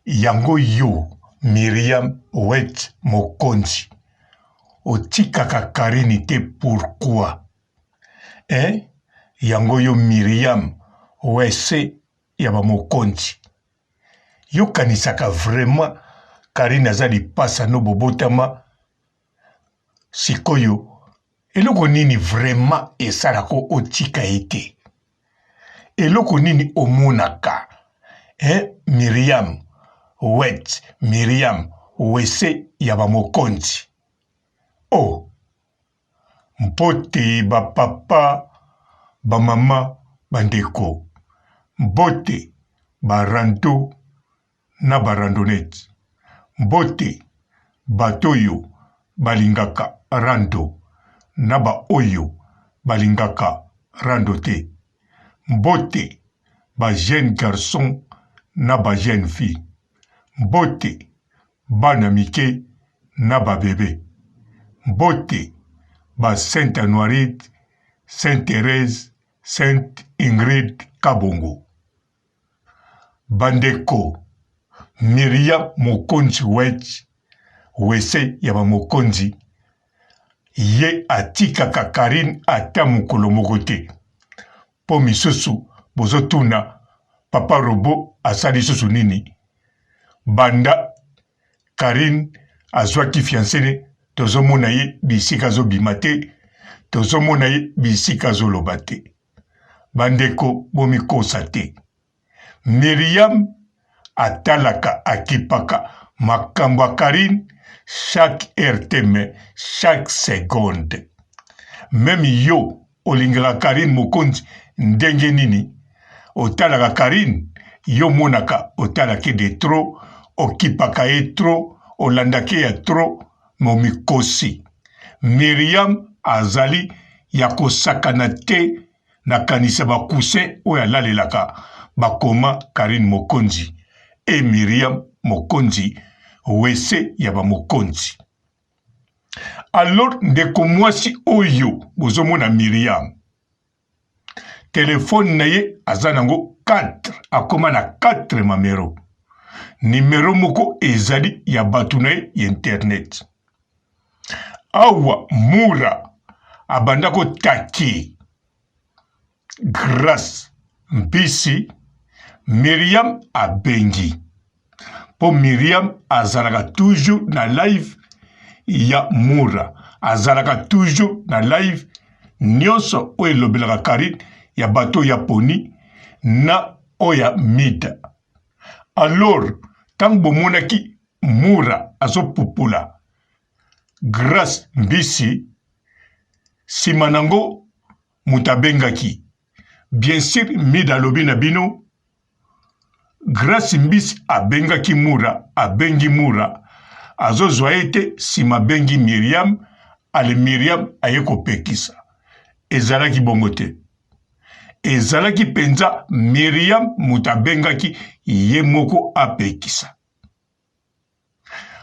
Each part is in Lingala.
Yango yo Miriam wet mokonzi otikaka Carine te pourquoi hein yango yo Miriam wese ya ba mokonzi yo kanisaka vraiment Carine aza lipasa no bobotama sikoyo eloko nini vraiment esalako otika ye te Eloko nini omonaka hein Miriam wet Miriam wese ya ba mokonzi oh mbote ba papa ba mama ba ndeko mbote ba rando na ba randonnettes mbote bato oyo balingaka rando na ba oyo balingaka rando te mbote ba jeunes garçons na ba jeunes filles mbote bana mike na ba bebe mbote ba Sainte Anuarite, Sainte Therèse, Sainte Ingrid Kabongo. Bandeko Miriam mokonzi wech wese ya ba mokonzi ye atikaka Carine ata mokolo moko te po misusu bozotuna papa robot asali lisusu nini banda Carine azwaki fiance ne tozomona ye bisika azobima te tozomona ye bisika azoloba te Bandeko bomikosa te. Miriam atalaka akipaka makambo ya Carine chaque heure te mais chaque seconde. Meme yo olingaka Carine Mokonzi ndenge nini otalaka Carine yo omonaka otalake de trop okipaka ye trop olandake ya trop mais omikosi. Miriam azali ya kosakana te nakanisa ba coussin oyo alalelaka bakoma Carine Mokonzi et Miriam Mokonzi wese ya ba mokonzi. Alors ndeko mwasi oyo bozomona Miriam telefone na ye aza nango 4 akoma na 4 mamero nimero moko ezali ya bato na ye ya internet awa mura abanda kotake grace mpisi miriam abengi mpo Miriam azalaka toujours na live ya Mura, azalaka toujours na live nyonso oyo elobelaka Carine ya bato ya poni na oyo ya Mida. Alors ntango bomonaki Mura azopupula Grace Mbisi, nsima nango moto abengaki bien sur Mida alobi na bino Grace Mbisi abengaki Mura, abengi Mura, azozwa ye te, sima abengi Miriam, ale Miriam aye kopekisa. Ezalaki bongo te. Ezalaki penza Miriam moto abengaki ye moko apekisa.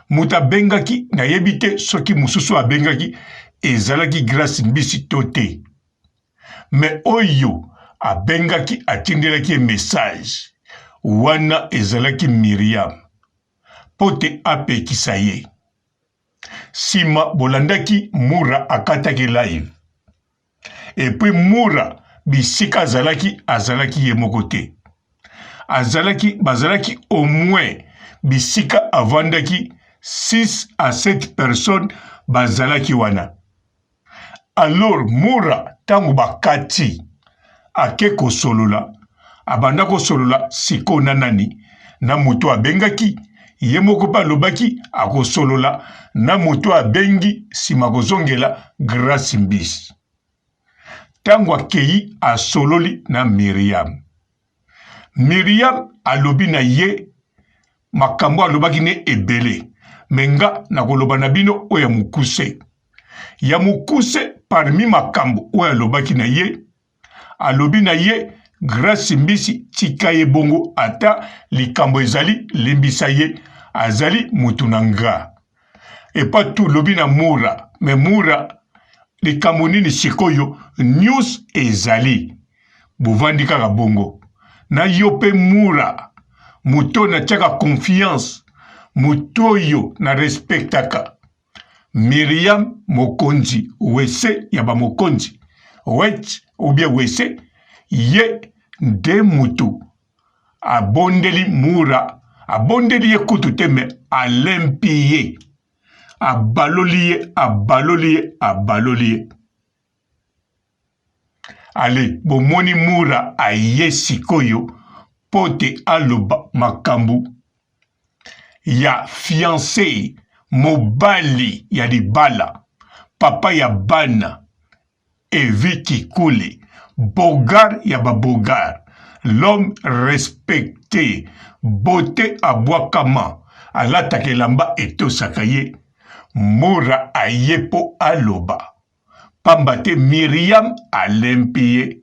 Moto abengaki nayebi te soki mosusu abengaki ezalaki Grace Mbisi to te. Mais oyo abengaki atindelaki ye message wana ezalaki Miriam mpo te apekisa ye. Sima bolandaki Mura akataki live. Et puis Mura bisika azalaki azalaki ye moko te. Azalaki bazalaki au moins bisika avandaki 6 à 7 personnes bazalaki wana. Alors Mura tango bakati ake kosolola abanda kosolola sikoyo na nani na moto abengaki ye moko mpe alobaki akosolola na moto abengi nsima kozongela Grace Mbisi ntango akei asololi na Miriam Miriam alobi na ye makambo alobaki ne ebele me nga nakoloba na bino oyo ya mokuse ya mokuse parmi makambo oyo alobaki na ye alobi na ye Grace Mbisi tika ye bongo ata likambo ezali limbisa ye azali mutu na nga epa tu lobi na Mura me Mura likambo nini sikoyo news ezali bovandi kaka bongo na yo pe Mura. Moto oyo natiaka confiance, moto oyo na respectaka. Miriam mokonzi wese ya ba mokonzi wet ou bien wese ye nde mutu abondeli mura abondeli ye kutu te me alempi ye abaloli ye abaloli ye abaloli ye ale bomoni mura aye sikoyo mpo te aloba makambo ya fiance mobali ya libala papa ya bana Evi Kikuli bogar ya ba bogar l'homme respecte beaute abwakama alataka elamba etosaka ye Mura aye po aloba pamba te Miriam alempi ye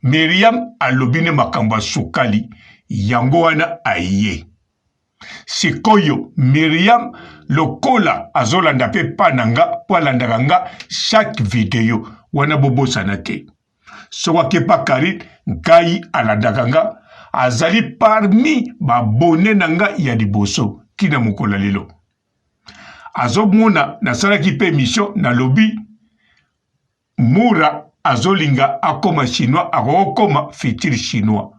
Miriam alobi ne makambo ya sukali yango wana aye Sikoyo Miriam lokola azolanda pe pa na nga po alandaka nga chaque video wana bobosana te soki ake pa Carine ngai alandaka nga azali parmi babone na nga ya liboso kina mokolo ya lelo azomona nasalaki pe emission nalobi Mura azolinga akoma chinois akokoma futur chinois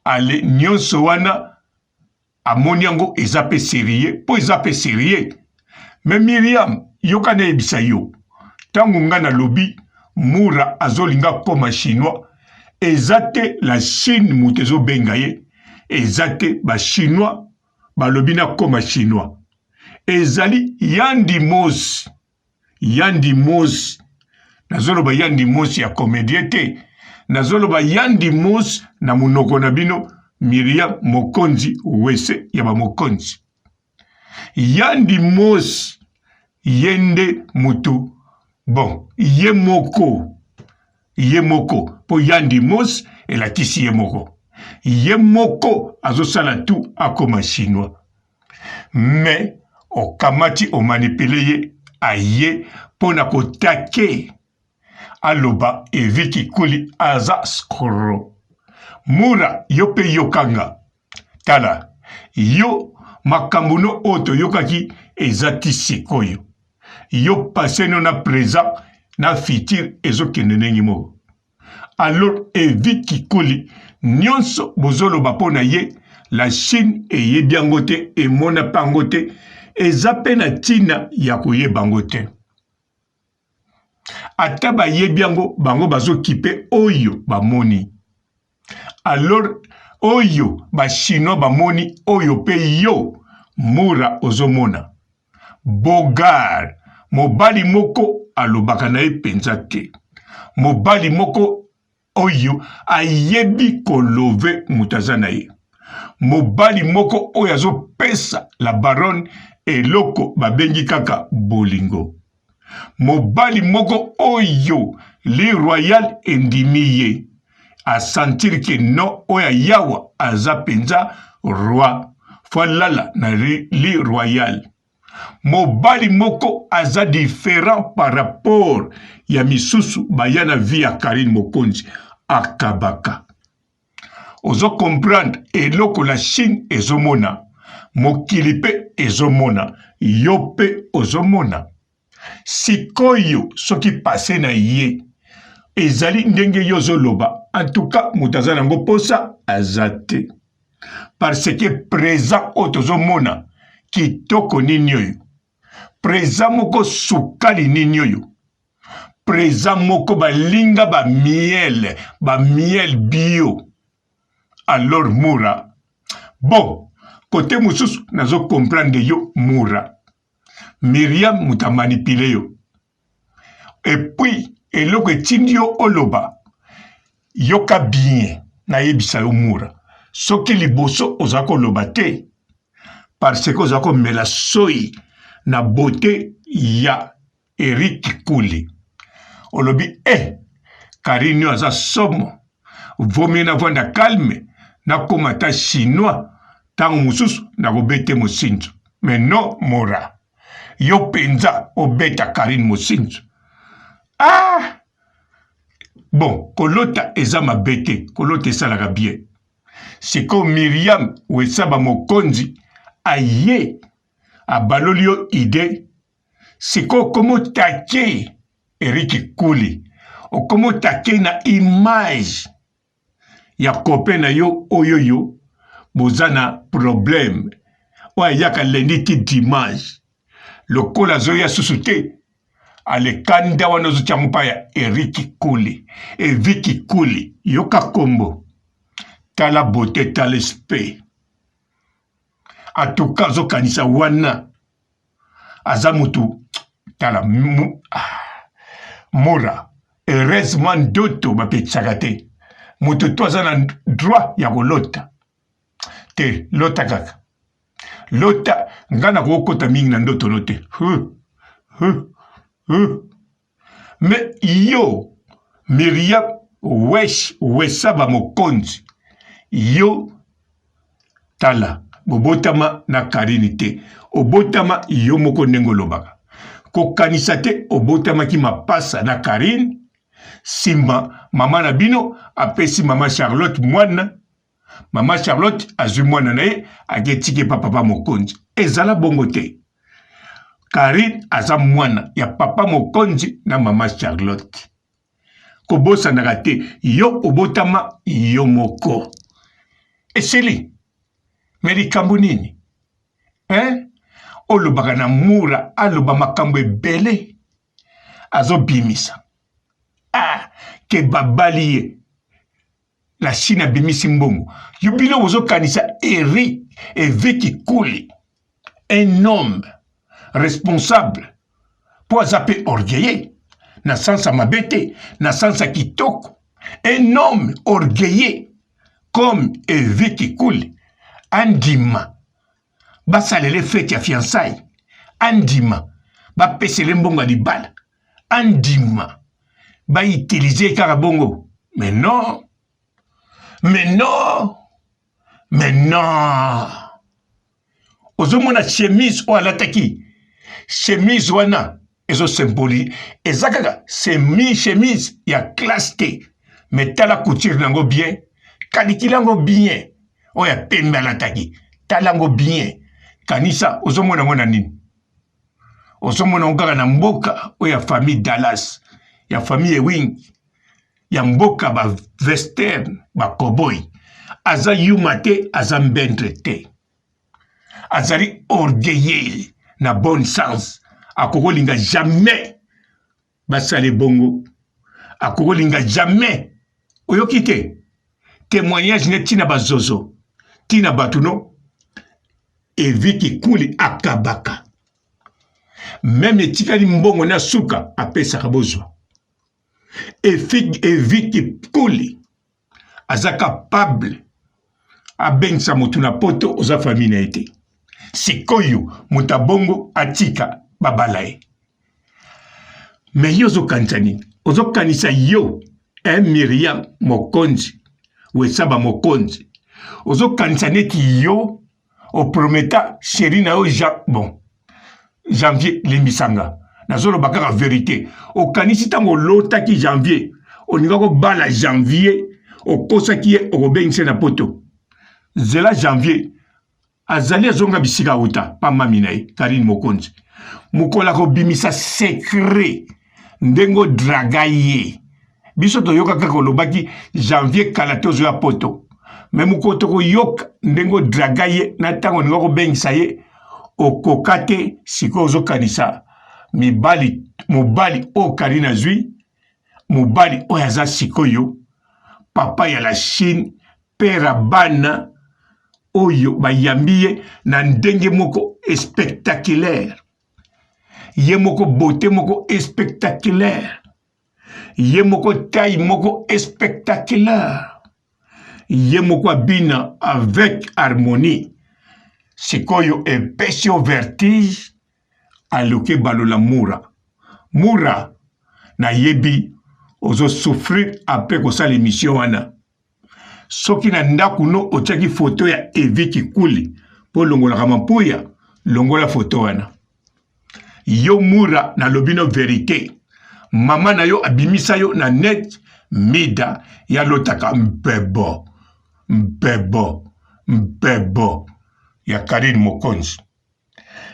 ale nionso wana amoni yango eza pe serieux po eza pe serieux mais Miriam yoka nayebisa yo tango nga nalobi Mura azolinga akoma chinois eza te la Chine moto ezobenga ye eza te ba chinois balobi nakoma chinois ezali yandi mosi Yandi Mosi, nazoloba Yandi Mosi ya comedien te, nazoloba Yandi Mosi na monoko na bino Miriam Mokonzi wese ya ba mokonzi. Yandi Mosi ye nde mutu bon ye moko ye moko po Yandi Mosi elakisi ye moko ye moko azosala tout akoma chinois. Mais okamati o manipuler ye aye pona ko taquer aloba Evi Kikuli aza scro. Mura yo pe yoka nga tala yo makambu no oyo toyokaki eza ti sikoyo yo passe no na present na futur ezo kende ndenge moko. Alors Evi Kikuli nionso bozoloba mpo na ye la Chine eyebi yango te emona mpe yango te eza mpe na ntina ya koyeba yango te ata bayebi yango bango bazokipe oyo bamoni alors oyo ba chinois bamoni oyo mpe yo mura ozomona Bogar mobali moko alobaka na ye penza te. Mobali moko oyo ayebi kolove moto aza na ye. Mobali moko oyo azopesa la baronne eloko babengi kaka bolingo. Mobali moko oyo li royal endimi ye. A sentir que non oyo ayawa aza penza roi faut alala na lit royal. Mobali moko aza different par rapport ya misusu baya na vie ya Carine Mokonzi akabaka. Ozo comprendre eloko la Chine ezomona mokili pe ezomona yo pe ozomona. Sikoyo soki passe na ye ezali ndenge yo ozoloba en tout cas moto aza nango posa aza te parce que présent oyo tozomona kitoko nini oyo présent moko sukali nini oyo présent moko balinga ba miel ba miel bio alors mura bon kote mosusu nazo comprendre yo mura Miriam moto a manipuler yo et puis eloko etindi yo oloba yoka bien nayebisa yo mura soki liboso oza koloba te parce que oza komela soyi na beauté ya Eric Kuli olobi eh Carine aza somo vaut mieux navanda calme nakoma ata chinois ntango mosusu nakobete mosinzo mais non mora yo mpenza obeta Carine mosinzo ah bon kolota eza mabe te kolota esalaka bien. Sikoyo Miriam Wesaba Mokonzi aye abaloli yo idee, sikoyo okomi otake Eric Kuli, okomi otake na image ya copain na yo oyoyo boza na problème oyo ayaka lundi ti dimanche lokola azoya susu te alekanda wana ozotya yango mpa ya Eric Kuli Eviki Kuli yoka kombo tala beauté tala esprit en tout cas azokanisa wana aza mutu tala mu, ah, mura heureusement ndoto bapekisaka te moto to aza na droit ya kolota te lota kaka lota ngai nakokota mingi na ndoto no te huh, huh, huh. Mais yo Miriam wesh wesaba mokonzi yo tala bobotama na Carine te obotama yo moko ndenge olobaka kokanisa te obotamaki mapasa na Carine sima mama na bino apesi mama Charlotte mwana Mama Charlotte azwi mwana na ye ake tiki epa papa mokonzi. Ezala bongo te. Carine aza mwana ya papa mokonzi na mama Charlotte. Kobosanaka te yo obotama yo moko. Esili. Me likambo nini? Hein? Olobaka na mura aloba makambo ebele azobimisa. Ah, ke babali ye. La Chine abimisi mbongo. Yo bino bozokanisa Eric Eviki Kuli un homme responsable mpo aza mpe orgueilleux na sens ya mabe te, na sens ya kitoko. Un homme orgueilleux comme Eviki Kuli andima basalele fete ya fiançailles, andima bapesele mbongo ya libala andima ba utiliser kaka bongo mais non mais non mais non ozomona chemise oyo alataki chemise wana ezosempoli eza kaka semi chemise ya classe te mais tala couture na yango bien kalikila yango bien oyo ya pembe alataki tala yango bien kanisa ozomona yango na nini ozomona yango kaka na mboka oyo ya famille Dallas ya famille Ewing ya mboka ba western ba cowboy aza yuma te aza mbendre te azali orgueilleux na bonne sens akokolinga jamais basala ebongo akokolinga jamais oyoki te témoignage ne ntina bazozo ntina bato no evi kikuli akabaka meme etikali mbongo na suka apesaka bozwa evi kikuli aza capable abengisa motu na poto oza famille na ye te sikoyo moto abongo atika babala ye me yo ozokanisa nini ozokanisa yo eh, miriam mokonzi wesaba mokonzi ozokanisa neti yo oprometa sheri na yo jean bon janvier limbisa nga nazoloba kaka verite okanisi ntango olotaki janvier olinga kobala janvier okosaki ye okobengisa na poto zela janvier azali azonga bisika auta pa mami na ye karine mokonzi mokolo akobimisa sekret ndenge odraga ye biso toyoka kaka olobaki janvier kala te ozoya poto me mokolo tokoyoka ndenge odraga ye na ntango olinga kobengisa ye okoka te sikoyo ozokanisa mibali mobali oyo karine azwi mobali oyo aza sikoyo papa ya la chine père ya bana oyo bayambi ye na ndenge moko spectaculaire ye moko beauté moko spectaculaire ye moko taille moko spectaculaire ye moko abina avec harmonie sikoyo epesi yo vertige aluki balola mura mura nayebi ozo souffrir après kosala emission wana soki na ndako no otiaki foto ya evi kikuli mpo olongolaka mampuya longola foto wana yo mura nalobi no verite mama na yo abimisa yo na net mida ya lotaka mbebo. Mbebo mbebo ya Carine Mokonzi.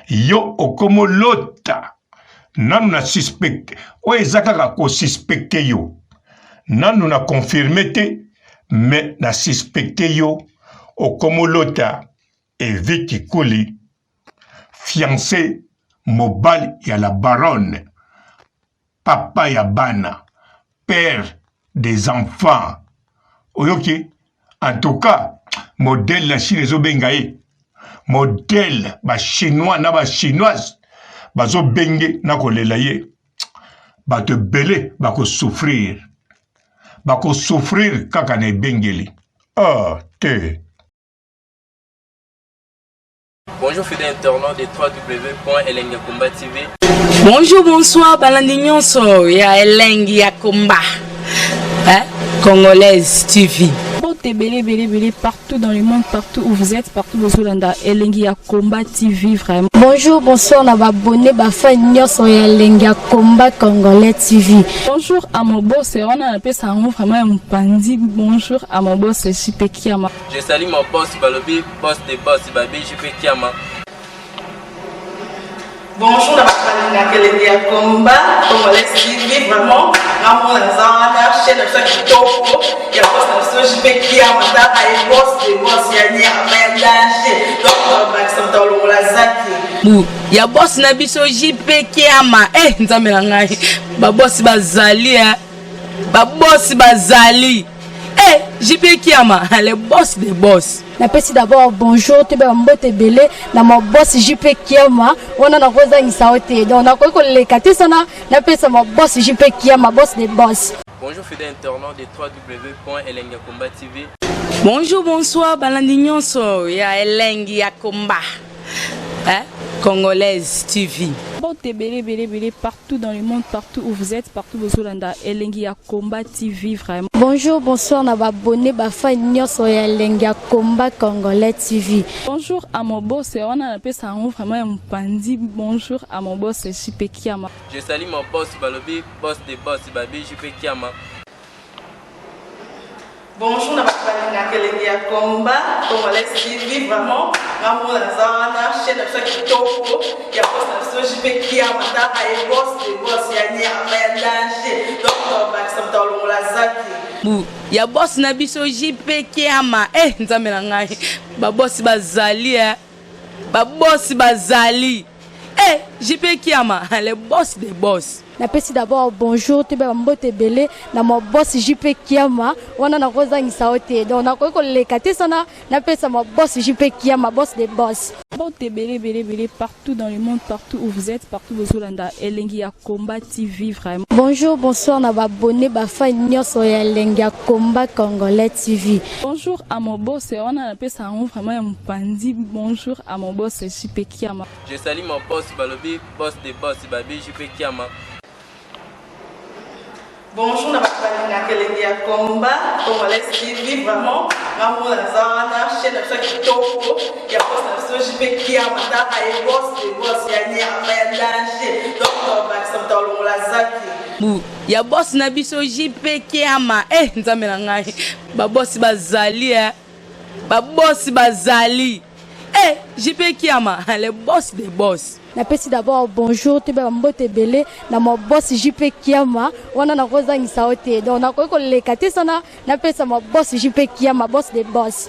Yo okomolota nanu na suspecte oyo eza kaka ko suspecte yo nanu na confirme te mais na suspecte yo okomolota Evi Kikuli fiance mobali ya la baronne papa ya bana père des enfants oyoki en tout cas modèle la Chine ezobenga ye modèle ba chinois na ba chinoise bazobenge na kolela ye bato ebele bakosouffrir bakosouffrir kaka na ebengeli oh te. Bonjour fidèles internautes de www.elengiyakomba TV. Bonjour, bonsoir, balandi nyonso ya Elengi ya Komba. Hein? Congolaise TV. Mbote ebele ebele ebele partout dans le monde, partout où vous êtes, partout bozolanda Elengi ya Combat TV vraiment. Bonjour, bonsoir na ba abonné ba fan nyonso ya Elengi ya Combat Congolais TV. Bonjour à mon boss, wana napesa yango vraiment ya mopanzi. Bonjour à mon boss JP Kiama. Je salue mon boss balobi boss de boss babi JP Kiama. Bonjour na bato balingaka elengi ya combat congolais TV vraiment ngamona naza wana chaîne na biso ya kitoko ya boss na biso JP Kiama tala ye boss de boss ya nyama ya danger donc bakisa moto alongola zaki bu ya boss na biso JP Kiama eh nzambe na ngai ba boss bazali eh ba boss bazali eh JP Kiama le boss de boss. Napesi d'abord bonjour toyeba mbote ebele na ma boss JP Kiama wana nakozangisa yo te donc nakoki koleka te sana napesa ma boss JP Kiama boss de boss. Bonjour fidèles internautes de www.elengiyakomba TV. Bonjour, bonsoir, balandi nyonso ya Elengi ya Komba. Hein? Congolaise TV. Mbote ebele ebele ebele partout dans le monde, partout où vous êtes, partout bozolanda Elengi ya Combat TV vraiment. Bonjour, bonsoir na ba abonné ba fan nyonso ya Elengi ya Combat Congolais TV. Bonjour à mon boss, wana napesa yango vraiment ya mopanzi. Bonjour à mon boss JP Kiama. Je salue mon boss balobi boss de boss babi JP Kiama. Bonjour na bato balingaka elengi ya combat congolais TV vraiment ngamona naza wana chaîne na biso ya kitoko ya boss na biso JP Kiama tala ye boss de boss ya nyama ya danger donc bakisa moto alongola zaki bu ya boss na biso JP Kiama eh nzambe na ngai ba boss bazali eh ba boss bazali eh JP Kiama le boss de boss. Napesi d'abord bonjour toyeba mbote ebele na ma boss JP Kiama wana nakozangisa yo te donc nakoki koleka te sana napesa ma boss JP Kiama boss de boss. Mbote ebele ebele ebele partout dans le monde, partout où vous êtes, partout bozolanda Elengi ya Combat TV vraiment. Bonjour, bonsoir na ba abonné ba fan nyonso ya Elengi ya Combat Congolais TV. Bonjour à mon boss, wana napesa yango vraiment ya mopanzi. Bonjour à mon boss JP Kiama. Je salue mon boss balobi boss de boss babi JP Kiama. Bonjour na bato balingaka elengi ya combat congolais TV vraiment ngamona naza wana chaîne na biso ya kitoko ya boss na biso JP Kiama tala ye boss de boss ya nyama ya danger donc bakisa moto alongola zaki bu ya boss na biso JP Kiama eh nzambe na ngai ba boss bazali eh ba boss bazali eh JP Kiama le boss de boss. Napesi d'abord bonjour toyeba mbote ebele na ma boss JP Kiama wana nakozangisa yo te donc nakoki koleka te sana napesa ma boss JP Kiama boss de boss.